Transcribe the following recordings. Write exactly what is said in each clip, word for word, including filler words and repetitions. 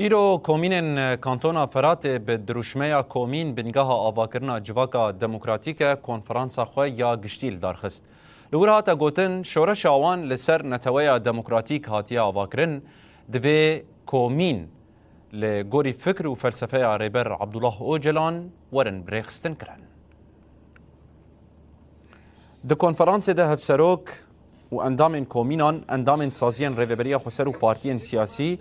Îro komînên Kantona Feratê bi dirûşmeya Komîn bingeha avakirina civaka demokratîk e konferansa xwe ya giştî li dar xist. Li wir hate gotin, şoreşa wan li ser neteweya demokratîk hatiye avakirin, divê komîn li gorî fikr û felsefeya Rêber Abdullah Ocalan werin birêxistin kirin. Di konferansê de hevserok û endamên komînan, endamên saziyên Rêveberiya Xweser û partiyên siyasî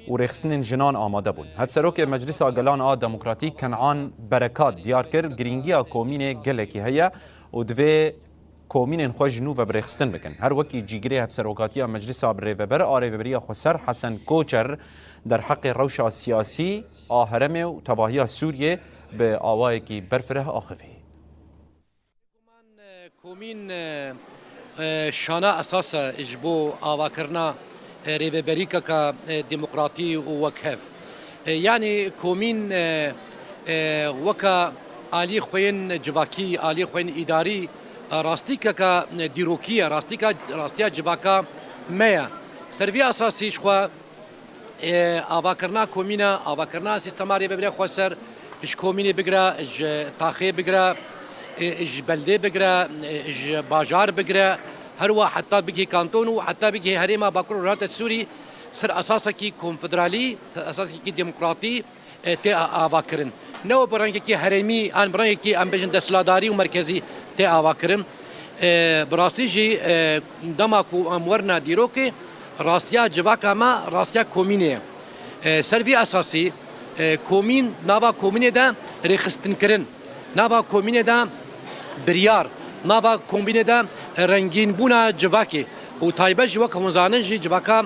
û rêxistinên jinan amade bûn. Hevserokê Meclisa Gelan a Demokratîk Kenan Berekat diyar kir, girîngiya komînê gelekî heye û divê komînên xwe ji nû ve birêxistin bikin. Her wekî cîgirê Hevserokatiya Meclisa bi Rêveber a Rêveberiya Xweser Hesen Koçer derheqê rewşa siyasî a herêmê û tevahiya Sûriyê bi awayekî berfireh axivî. Komîn, e, e, şana esas e ji bo avakirina, e, rêveberîkeke, e, demokratî û wekhev. E, yanî komîn, e, e, weke alî xwe yên civakî, alî xwe yên îdarî, e, rastîkeke, e, dîrokî ye, rastîka, rastiya civaka me ye. Ser vî esasî ji xwe e, avakirina komîna, avakirina sîstema rêveberiya xweser, ji komînê bigire, ji taxê bigire, e, ji beldê bigire, e, ji bajar bigire, her wiha heta bigihê kanton û heta bigihê herêma Bakur Rojhilatê Sûrî ser esasekî konfederalî, ser esasekî demokratî, e, tê a-, avakirin. Ne bi rengekî herêmî an bi rengekî, em bêjin, desthilatdarî û merkezî tê avakirin. E, bi rastî jî, e, dema ku em werine dîrokê, rastiya civaka me rastiya komînê ye. E, ser vî esasî, e, komîn, nava komînê de rêxistinkirin, nava komînê de biryar, nava komînê de rengînbûna civakê û taybet jî wek hûn zanin jî civaka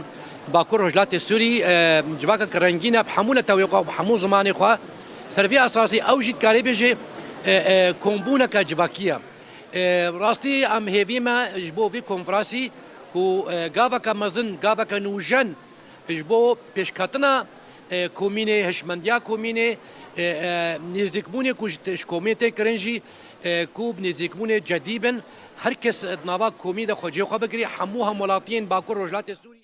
Bakur Rojhilatê Sûrî, e, civakeke rengîn e bi hemû netewê xwe, bi hemû zimanê xwe. Ser vî esasî ew jî dikarê bêjê, e, e, kombûneke civakî ye. E, rastî em hêvî me ji bo vî konferansî ku, e, gaveke mezin, gaveke nûjen ji bo pêşketina, e, komînê, hişmendiya komînê, e, e, nêzîkbûnê ku ji, ji komînê tê kirin jî, e, ku bi nêzîkbûnê cedî bin, her kes di nava komînê de xwe cihê xwe bigirî, hemû hemwelatiyên Bakur Rojhilatê Sûrî.